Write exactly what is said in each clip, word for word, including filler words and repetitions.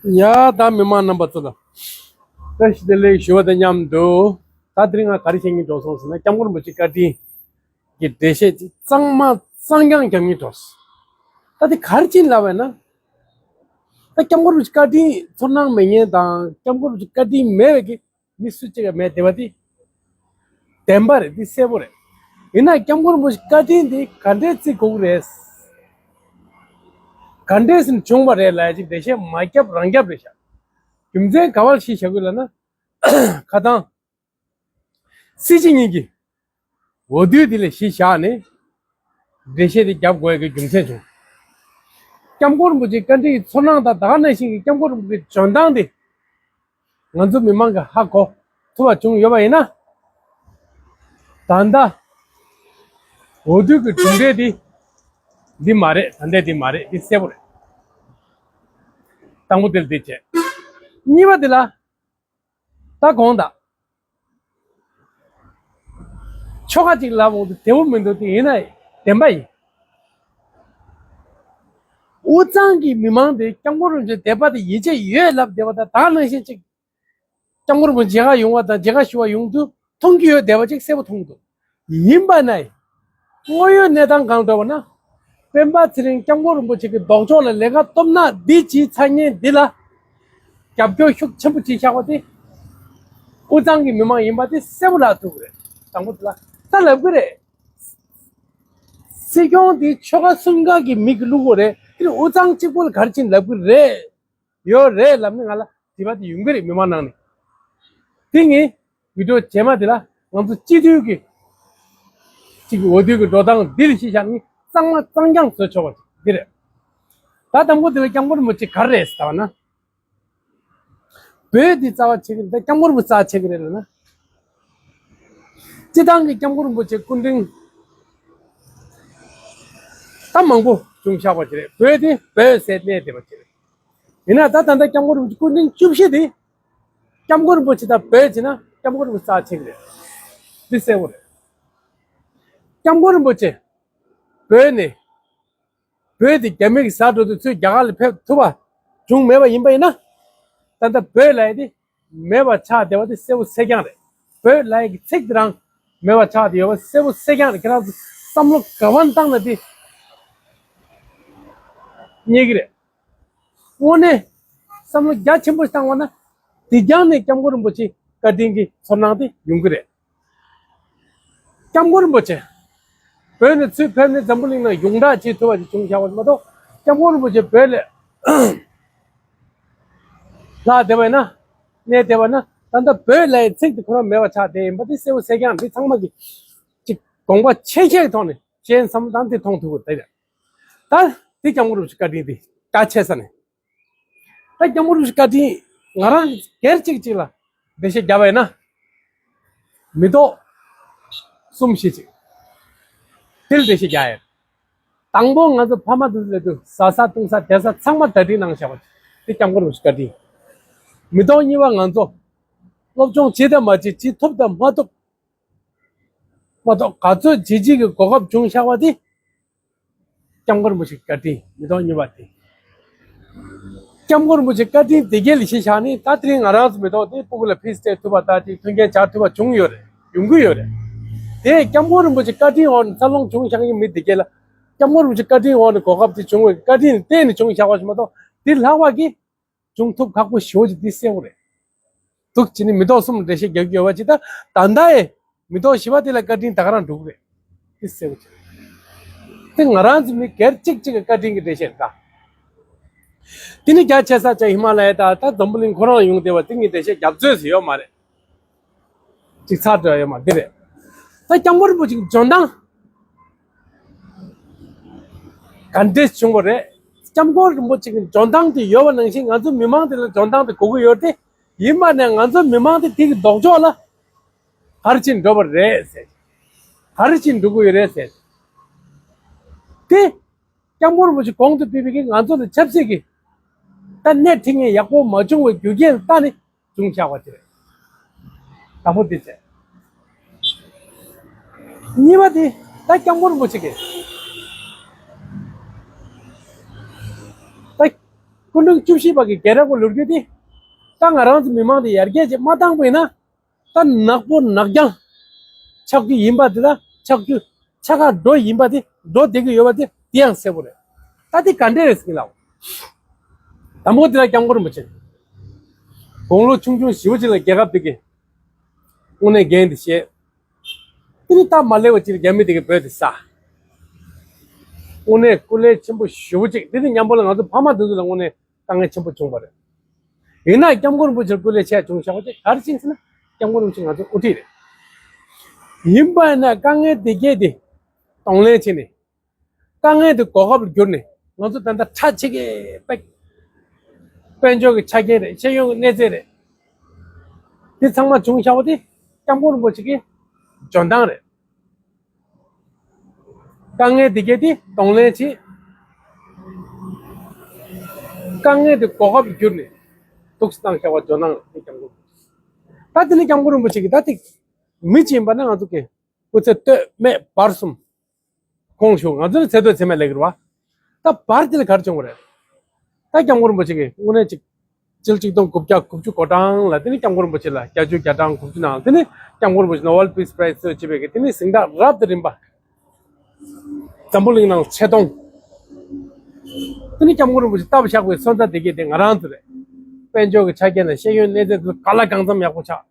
ཡ་ད་མི་མང་རྣམ་པ་ཚོ་ལ་བཀྲ་ཤིས་བདེ་ལེགས་ཞུ་བ་དང་མཉམ་དུ། ད་དེ་རིང་ང་ག་རེ་བཤད་སྙིང་འདོད་སོང་ཟེར་ན། སྐྱབས་མགོན་རིན་པོ་ཆེ་བཀའ་དྲིན་གྱི་འགྲེལ་བཤད་ཅིག་གཙང་མ་གཙང་རྐྱང་རྒྱབ་སྙིང་འདོད། ད་དེ་ག་རེ་བྱས་ནས་ལབ་པ་ཡིན་ན། ད་སྐྱབས་མགོན་རིན་པོ་ཆེ་བཀའ་དྲིན་ཚོར་སྣང་མེད་མཁན་དང་སྐྱབས་མགོན་རིན་པོ་ཆེ་བཀའ་དྲིན་མེད་པའི་གི་མི་སུ་གཅིག་ཀྱང་མེད་བསྡད་པ་དེ་བདེན་པ་རེད། དེ་གསལ་པོ་རེད། ཡིན་ན་སྐྱབས་མགོན་རིན་པོ་ཆེ་བཀའ་དྲིན་དེ་ག་འདྲས་བརྩི་དགོས་ཀྱི་རེད། ག་འདྲས་སེ་བྱུང་བ་རེད་ལབ་ཡ་ཅིག་འགྲེལ་བཤད་མ་བརྒྱབ་རང་རྒྱབ་རེད་ཤག་རྒྱུ་མཚན་ག་པར་གཞི་བཞག་དགོས་ལབ་ན། ཁ་སང་སྲིད་སྤྱི་གཉིས་ཀྱིས་འོས་བསྡུ་དེ་ལ་གཞི་བཞག་ནས་འགྲེལ་བཤད་དེ་བརྒྱབ་དགོས་ཡ་གི་རྒྱུ་མཚན་བྱུང་། སྐྱབས་མགོན་རིན་པོ་ཆེའི་བཀའ་དྲིན་གྱི་ཚོར་སྣང་དང་ད་ག་ནང་བཞིན་གྱི་སྐྱབས་མགོན་རིན་པོ་ཆེའི་འཇོན་ཐང་དེ་ང་ཚོ་མི་མང་གིས་ཧ་གོ་ཐུབ་པ་བྱུང་ཡོད་པ་ཡིན་ན། ད་ལྟ་འོས་བསྡུ་གི་གྲུབ་འབྲས་དེ་འདི་མ་རེད། ད་ལྟ་འདི་མ་རེད། འདི་གསལ་པོ་རེད། དང་པོ་དེ་ལ་དེ་བྱས། གཉིས་པ་དེ་ལ། ད་དགོངས་དག་ཆོལ་ཁ་གཅིག་ལབ་འོང་དུས་བདེ་པོ་མི་འདུག་དེ་ཡིན་ན་བདེན་པ་ཡིན། དབུས་གཙང་གི་མི་མང་དེ་སྐྱབས་མགོན་རིན་པོ་ཆེ་དད་པ་དང་ཡིད་ཆེས་ཡོད་ལབ་བསྡད་པ་དང་། ད་ནང་བཞིན་གཅིག་སྐྱབས་མགོན་རིན་པོ་ཆེ་མཇལ་ཁ་ཡོང་བ་དང་མཇལ་ཁ་ཞུ་བ་ཡོང་དུས་མཐོང་གི་ཡོད་བསྡད་པ་ཅིག་གསལ་པོ་མཐོང་འདུག་ཡིན་པ་ན་དངོས་ཡོད་གནས་སྟངས་སྒང་འགྲོ་བ་ན། སྤེན་པ་ཚེ་རིང་སྐྱབས་མགོན་རིན་པོ་ཆེ་གི་ལྡོག་ཕྱོགས་ལ་ལས་ཀ་སྟོབས་ནག་འདི་བྱས་ཚར་མཁན་འདི་ལ་རྒྱབ་སྐྱོར་ཤུགས་ཆེན་པོ་བྱས་བཞག་པ་དེ་དབུས་གཙང་གི་མི་མང་ཡིན་པ་དེ་གསལ་པོ་ལབ་ཐུབ་ཀྱི་རེད། དང་པོ་དེ་ལ་ད་ལབ་ཀྱི་རེད། སྲིད་སྐྱོང་དེ་ཆོལ་ཁ་གསུམ་ཀ་གི་མི་གིས་བླུགས་པ་རེད། དེ་ནི་དབུས་གཙང་གཅིག་པོ་ལ་ག་རེ་བྱས་ནས་ལབ་ཀྱི་རེད། ཡོད་རེད་ལབ་ནས་ང་ལ་དྲི་བ་དེ་ཡོང་གི་རེད། མི་མང་ནང་ནས། དེ་ངས་བི་ཌིའོ་རྗེས་མ་དེ་ལ་ང་ཚོ་སྤྱི་འཐུས་ཀྱི་གཅིག་གི་འོས་བསྡུ་གི་འགྲོ་སྟངས་འདི་ལ་གཞི་བཞག་ནས་གཙང་མ་གཙང་རྐྱང་བཟོ་ཆོག་པ་འདི་རེད། ད་དང་པོ་དེ་ལ་སྐྱབས་མགོན་རིན་པོ་ཆེ་ག་རེ་རེད་ཟེར་བ་ན། བོད་འདི་རྩ་བ་ཆེ་གི་རེད། ད་སྐྱབས་མགོན་རིན་པོ་ཆེ་རྩ་བ་ཆེ་གི་རེད་ལབ་ན། སྤྱིར་བཏང་གི་སྐྱབས་མགོན་རིན་པོ་ཆེ་སྐུ་ཕྲེང་ད་མང་པོ་བྱུང་བཞག་པ་ཅིག་རེད། བོད་དེ་བོད་ཟེར་གནས་བསྡད་པ་ཅིག་རེད། ཡིན་ན་ད་ད་ལྟ་སྐྱབས་མགོན་རིན་པོ་ཆེ་སྐུ་ཕྲེང་བཅུ་བཞི་དེ་སྐྱབས་མགོན་རིན་པོ་ཆེ་དང་བོད་བྱས་ན་སྐྱབས་མགོན་རིན་པོ་ཆེ་རྩ་ཆེ་གི་རེད། འདི་གསལ་པོ་རེད། སྐྱབས་མགོན་རིན་པོ་ཆེ་བོད་ནས་བོད་དེ་རྒྱ་མི་གིས་ཟ་འགྲོ་དུས་ཚོད་རྒྱ་གར་ལ་ཕེབས་ཐུབ་པ་བྱུང་མེད་པ་ཡིན་པ་ཡིན་ན། ད་ལྟ་བོད་ལབ་ཡ་དེ་མེད་པ་ཆགས་བསྡད་པ་དེ་གསལ་པོ་གསལ་རྐྱང་རེད། བོད་ལབ་ཡ་གི་ཚིག་དེ་རང་མེད་པ་ཆགས་བསྡད་ཡོད་པ་གསལ་པོ་གསལ་རྐྱང་རེད། ཁྱེད་རང་ཚོ་བསམ་བློ་ག་པར་བཏང་ན་དེ་རྙེད་ཀྱི་རེད། དངོས་གནས་བསམ་བློ་རྒྱ་ཆེན་པོ་བཏང་བ་ན་དེ་རྐྱང་ནས་སྐྱབས་མགོན་རིན་པོ་ཆེ་བཀའ་དྲིན་གྱི་ཚོར་སྣང་དེ་ཡོང་གི་རེད། སྐྱབས་མགོན་རིན་པོ་ཆེ་བོད་ནས་ཚུར་ཕེབས་ནས་འཛམ་བུ་གླིང་ནང་ཡོངས་གྲགས་བྱེད་ཐུབ་པ་ཞིག་བྱུང་བཞག་པ་མ་གཏོགས། སྐྱབས་མགོན་རིན་པོ་ཆེ་བོད་ལ་ལྷག་བསྡད་པ་ཡིན་ན། གནས་བསྡད་པ་ན་ད་ལྟ་བོད་ལབ་ཡའི་ཚིག་དེ་ཁོ་རང་མེད་པ་ཆགས་བསྡད་ཡིན་པ་དེ་གསལ་པོ་གསལ་རྐྱང་། འདི་ཚང་མ་གི་ཅིག་དགོངས་པ་ཆེ་ཆེའི་ཐོག་ནས་གཞན་བསམ་བློ་བཏང་དེ་མཐོང་ཐུབ་དགོས། དེ་རེད། ད་དེ་སྐྱབས་མགོན་རིན་པོ་ཆེ་བཀའ་དྲིན་དེ་རྒྱ་ཆེ་ས་ནས། ད་སྐྱབས་མགོན་རིན་པོ་ཆེ་བཀའ་དྲིན་ང་རང་སྒེར་གཅིག་གཅིག་ལ་འགྲེལ་བཤད་བརྒྱབ་པ་ཡིན་ན། མི་ཐོག་གསུམ་བཞི་ཅིག་དེ་ལ་འགྲེལ་བཤད་རྒྱག་ཡ། དང་པོ་ང་ཚོ་ཕ་མ་དེ་ཚོ་སླེབས་དུས་ཟ་ས་འཐུང་ས་བསྡད་ས་ཚང་མ་གྲ་སྒྲིག་གནང་བཞག་པ་དེ་སྐྱབས་མགོན་རིན་པོ་ཆེ་བཀའ་དྲིན། མི་ཐོག་གཉིས་པ་ང་ཚོ་སློབ་སྦྱོང་བྱེད་དང་མ་བྱེད། བྱེད་ཐུབ་དང་མ་ཐུབ། མ་གཏོགས་ག་ཚོད་བྱེད་ཀྱི་གོ་སྐབས་བྱུང་བཞག་པ་དེ་སྐྱབས་མགོན་རིན་པོ་ཆེའི་བཀའ་དྲིན། མི་ཐོག་གཉིས་པ་དེ། སྐྱབས་མགོན་རིན་པོ་ཆེའི་བཀའ་དྲིན་དེ་ག་ལ་གཞི་བཞག་ནས་ད་དེ་རིང་ང་རང་ཚོ་མི་ཐོག་དེ་སྤུ་གུ་ལ་ཕི་སྤྲད་ཐུབ་པ་དང་དེ་མཐུན་རྐྱེན་སྦྱར་ཐུབ་པ་བྱུང་ཡོད་རེད། ཡོང་གི་ཡོད་རེད། དེ་སྐྱབས་མགོན་རིན་པོ་ཆེའི་བཀའ་དྲིན་འོག་ནས་འཚར་ལོངས་བྱུང་བཞག་མཁན་མི་དེ་ག་ལ་སྐྱབས་མགོན་རིན་པོ་ཆེའི་བཀའ་དྲིན་འོག་ནས་གོ་སྐབས་དེ་བྱུང་བའི་བཀའ་དྲིན་ལ་བརྟེན་ནས་བྱུང་བཞག་པ་ཞིག་མ་གཏོགས། དེ་ལྷག་པ་གི་བྱུང་ཐུབ་ཁག་པོ་ཞེ་པོ་ཅིག་འདི་གསལ་པོ་རེད། འདུག་བྱས་ནས་མི་ཐོག་གསུམ་འགྲེལ་བཤད་རྒྱག་རྒྱུ་ཡོད་པ་ཅིག་ད་ད་ལྟ་ཡི་མི་ཐོག་བཞི་པ་དེ་ལ་བཀའ་དྲིན་ད་ག་རང་འགྲོ་གི་རེད། འདི་གསལ་པོ་ཅིག་རེད། དེ་ང་རང་ཚོ་མི་སྒེར་གཅིག་གཅིག་གི་བཀའ་དྲིན་གྱི་འགྲེལ་བཤད་རེད་ད། དེ་ནི་རྒྱ་ཆེ་ས་ཆ་ཧི་མ་ལ་ཡ་དང་ད་འཛམ་བུ་གླིང་ཁོ་རང་ཡོང་བསྡད་པ་དེ་གཉིས་འགྲེལ་བཤད་རྒྱབ་རྩོད་ཟེར་ཡོད་མ་རེད། ཅིག་ཚར་འགྲོ་ཡོད་མ་འདི་རེད། ད་སྐྱབས་མགོན་རིན་པོ་ཆེའི་འཇོན་ཐང་ག་འདྲས་བྱུང་བ་རེད། སྐྱབས་མགོན་རིན་པོ་ཆེའི་འཇོན་ཐང་དེ་ཡོད་པ་ནང་བཞིན་ང་ཚོ་མི་མང་དེ་ལ་འཇོན་ཐང་དེ་དགོས་ཀྱི་ཡོད་དེ། ཡིན་པ་ནས་ང་ཚོ་མི་མང་དེ་དེ་གི་ལྡོག་ཕྱོགས་ལ་ག་རེ་བྱས་འགྲོ་བ་རེད་ཟེར། ག་རེ་བྱས་འགྲོ་གི་ཡོད་རེད་ཟེར། དེ་སྐྱབས་མགོན་རིན་པོ་ཆེ་གོང་དུ་སྤེལ་བའི་གི་ང་ཚོ་ལ་ཆབ་སྲིད་ཀྱི་ད་སྣེ་ཁྲིད་མཁན་ཡག་པོ་མ་བྱུང་བའི་རྒྱུ་རྐྱེན་ལ་བལྟས་ནས་བྱུང་བཞག་པ་དེ་རེད། དང་པོ་དེ་བྱས། གཉིས་པ་དེ་ད་སྐྱབས་མགོན་རིན་པོ་ཆེ་གིས་ད་ སྐུ་ཕྲེང་བཅུ་བཞི་པ་གི་རྒྱལ་རབས་ཀྱི་ལོ་རྒྱུས་དེ། ད་ང་རང་ཚོ་མི་མང་དེ་ཡར་རྒྱས་ཅིག་མ་བཏང་པ་ཡིན་ན། ད་ནག་པོ་ནག་རྐྱང་ཆགས་རྒྱུ་ཡིན་པ་དེ། ད་ཆགས་རྒྱུ་ཆགས་ཁ་འགྲོ་ཡིན་པ་དེ། འགྲོ་བསྡད་ཀྱི་ཡོད་པ་དེ་དེ་ཡང་གསལ་པོ་རེད། ད་དེ་ག་འདྲས་རེད་ཟེར་གྱི་ལགས། དང་པོ་དེ་ལ་སྐྱབས་མགོན་རིན་པོ་ཆེ་དགུང་ལོ་ཆུང་ཆུང་ཞེ་པོ་ཅིག་ལ་རྒྱལ་ཁབ་དེ་གི་དངོས་གནས་འགན་དེ་བཞེས། དེ་ནི་སྟབས་མ་ལེགས་པ་ཅིག་ལ་རྒྱ་མི་དེ་གི་བོད་དེ་ཟ། དངོས་གནས་སྐུ་ལས་ཆེན་པོ་ཞེ་པོ་ཅིག་དེ་ནི་མཉམ་པོ་ལ་ང་ཚོ་ཕ་མ་དེ་ཚོ་ལ་དངོས་གནས་དཀའ་ངལ་ཆེན་པོ་བྱུང་བ་རེད། ཡིན་ན་སྐྱབས་མགོན་རིན་པོ་ཆེ་སྐུ་ལས་ཆེ་བྱུང་བཞག་པ་ཅིག་ག་རེ་ཕྱིན་ཟེར་ན། སྐྱབས་མགོན་རིན་པོ་ཆེ་ང་ཚོའི་དབུ་ཁྲིད་རེད། ཡིན་པ་ཡིན་ན་དཀའ་ངལ་དེ་གས་དེ་གདོང་ལེན་བྱས་ནས། དཀའ་ངལ་དེ་གོ་སྐབས་ལ་བསྒྱུར་ནས། ང་ཚོ་ད་ལྟ་ཁྲ་ཆེ་གེ་དཔེ་དཔལ་འབྱོར་གྱི་ཆ་རྐྱེན་རེད། ཤེས་ཡོན་གྱི་གནས་ཚད་རེད། དེ་ཚང་མ་བྱུང་བཞག་པ་དེ་སྐྱབས་མགོན་རིན་པོ་ཆེ་གི་འཇོན་ཐང་རེད། དཀའ་ངལ་དེ་གས་དེ་གདོང་ལེན་བྱེད། དཀའ་ངལ་དེ་གོ་སྐབས་བསྒྱུར་ནས་འདུག་སེ་བཏང་བཞག་པ་འཇོན་ཐང་རེད། སྐྱབས་མགོན་རིན་པོ་ཆེ། ད་དེ་ནི་སྐྱབས་མགོན་རིན་པོ་ཆེ་གི་ད་དེ་མི་གཅིག་ཡིན་པ་ན་ང་ཚོ་གི་སྐུ་ཚེ་སྟོད་སྨད་བར་གསུམ་དགོངས་ཞུ། ང་ཚོ་ནི་ཚེ་སྟོད་ཚེ་སྨད་ལབ་ཀྱི་རེད་བ། ད་བར་དེ་ལ་ག་རེ་བྱུང་བ་རེད། ད་སྐྱབས་མགོན་རིན་པོ་ཆེ་གིས་དངོས་གནས་ཅིག་སྤྱི་ལོ་ཆིག་སྟོང་དགུ་བརྒྱ་དགུ་བཅུ་གོ་གྲངས་ལ། དེ་ནི་སྐྱབས་མགོན་རིན་པོ་ཆེ་ལ་བརྒྱད་ཅུ་གྱ་གྲངས་དགུ་བཅུ་ནང་། དེ་ནི་སྐྱབས་མགོན་རིན་པོ་ཆེ་Nobel Peace Prize གཙོས་བྱས་པའི་གི་དེ་ནི་གཟེངས་རྟགས་རབ་དང་རིམ་པ། འཛམ་བུ་གླིང་ནང་ཆེ་མཐོང་། དེ་ནི་སྐྱབས་མགོན་རིན་པོ་ཆེ་བཏབ་བཞག་པའི་སོན་རྩ་དེ་གས་དེ་ང་རང་ཚོ་རེད། དཔལ་འབྱོར་གྱི་ཆ་རྐྱེན་དང་ཤེས་ཡོན་གནས་ཚད་དེ་ག་ལ་གང་འཚམ་ཡག་པོ་ཆགས།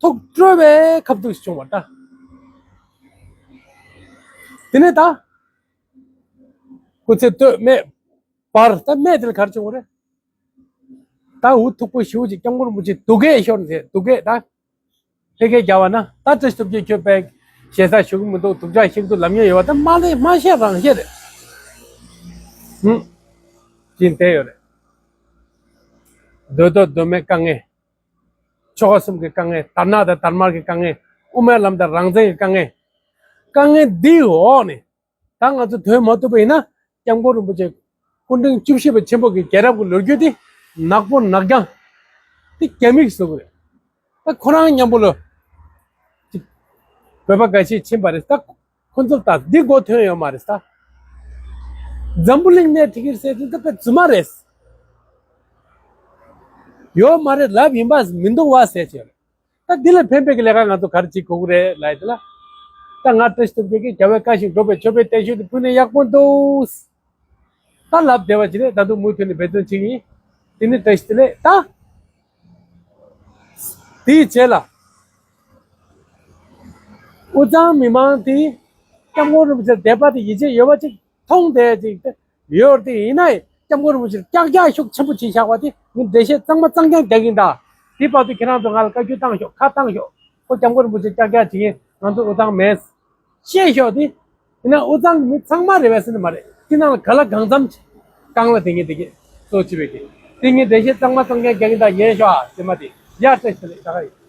ཐུགས་སྤྲོ་བའི་ཁ་ཐུག་ཞིག་བྱུང་བ་ད། དེ་ནས་ད་སྐུ་ཚེ་སྟོད་སྨད་བར། ད་སྨད་དེ་ལ་ག་རེ་བྱུང་བ་རེད། ད་འུ་ཐུག་པོ་ཞེ་པོ་ཅིག་སྐྱབས་མགོན་རིན་པོ་ཆེ་སྡུག་སྐད་ཤོར་ནས། སྡུག་སྐད་ད། ཕལ་སྐད་རྒྱག་པ་ན། ད་བཀྲ་ཤིས་སྟོབས་རྒྱལ་ཁྱོད་དཔེ་ཞེ་ས་ཞུ་གི་མི་འདུག་སྡུག་ཅག་ཞིག་འདུག་ལབ་མྱོང་ཡོད་པ། ད་མ་ལས་མ་བཤད་རང་བཤད་རེད། ཧུམ། ཅིག་བསྡད་ཡོད་རེད། སྡོད་དང་སྡོད་མེད་དཀའ་ངལ། ཆོལ་ཁ་གསུམ་གྱི་དཀའ་ངལ། དར་ནག་དང་དར་དམར་གྱི་དཀའ་ངལ། དབུ་མའི་ལམ་དང་རང་བཙན་གྱི་དཀའ་ངལ། དཀའ་ངལ་འདིའི་འོག་ནས་ད་ང་ཚོ་ཐོན་མ་ཐུབ་པ་ཡིན་ན། སྐྱབས་མགོན་རིན་པོ་ཆེ་སྐུ་ཕྲེང་བཅུ་བཞི་པ་ཆེན་པོ་གི་རྒྱལ་རབས་ཀྱི་ལོ་རྒྱུས་དེ་ནག་པོ་ནག་རྐྱང་དེ་རྒྱ་མིས་བཟོ་གི་རེད། ད་ཁོ་རང་མཉམ་པོ་ལ་ཅིག་བོད་པ་འགའ་ཤས་ཕྱིན་པ་རེད། ད་ཁོ་ཚོ་ད་འདི་མགོ་ཐོན་ཡོད་མ་རེད་ད། འཛམ་བུ་གླིང་ནས་ཁྲིད་ཀྱི་རེད་ཟེར་དུས་ད་དཔེ་རྫུན་མ་རེད། ཡོད་མ་རེད་ལབ་ཡིན་པ་མི་འདུག་བ་ཟེར་བྱས། ད་འདི་ལ་ཕན་པའི་གི་ལས་ཀ་ང་ཚོ་ག་རེ་བྱེད་དགོས་ཀྱི་རེད་ལབ་ཡ་དེ་ལ། ད་ང་བཀྲ་ཤིས་སྟོབས་རྒྱལ་གྱིས་རྒྱལ་བའི་བཀའ་བཞིན་སྒྲུབ་པའི་མཆོད་པའི་རྟེན་མཆོག་དེ་ཕུལ་ན་ཡག་པོ་འདུག་ད་ལབ་བསྡད་པ་ཅིག་རེད། ད་དུང་མུ་མཐུད་ནས་འབད་བརྩོན་བྱེད་ཀྱི་ཡིན། དེ་ནི་བཀྲ་ཤིས་བདེ་ལེགས་ད། དེའི་རྗེས་ལ། དབུས་གཙང་མི་མང་དེས་སྐྱབས་མགོན་རིན་པོ་ཆེར་དད་པ་དང་ཡིད་ཆེས་ཡོད་པ་ཅིག་མཐོང་བསྡད་ཅིག་ཡོད་དེ། ཡིན་ན་ཡང་སྐྱབས་མགོན་རིན་པོ་ཆེར་ཀྱག་ཀྱག་ཤུགས་ཆེན་པོ་བྱས་བཞག་པ་དེ་ངས་འགྲེལ་བཤད་གཙང་མ་གཙང་རྐྱང་རྒྱག་གིན་གདའ། དེའི་བར་དུ་ཁྱེད་རང་ཚོ་ང་ལ་བཀའ་བཀྱོན་བཏང་ཤོག་ཁ་བཏང་ཤོག་ཁོ་སྐྱབས་མགོན་རིན་པོ་ཆེར་ཀྱག་ཀྱག་བྱེད་མཁན་ང་ཚོ་དབུས་གཙང་མེད། ཤེས་ཤོག་དེ། ཡིན་ན་དབུས་གཙང་གི་མི་ཚང་མ་རེད་པས་ཟེར་ནི་མ་རེད། དེ་ནང་ལ་ག་ལ་གང་འཚམ་རྐང་ལ་དེ་ངས་དེ་གས་གཙོ་བྱས་པའི་གི་དེ་ངས་འགྲེལ་བཤད་གཙང་མ་གཙང་རྐྱང་རྒྱག་གིན་གདའ། ཉན་ཤོག་ཨ་ཟེར་མ་དེ་ཡར་བཀྲ་ཤིས་བདེ་ལེགས་ད་ག་ཡིན།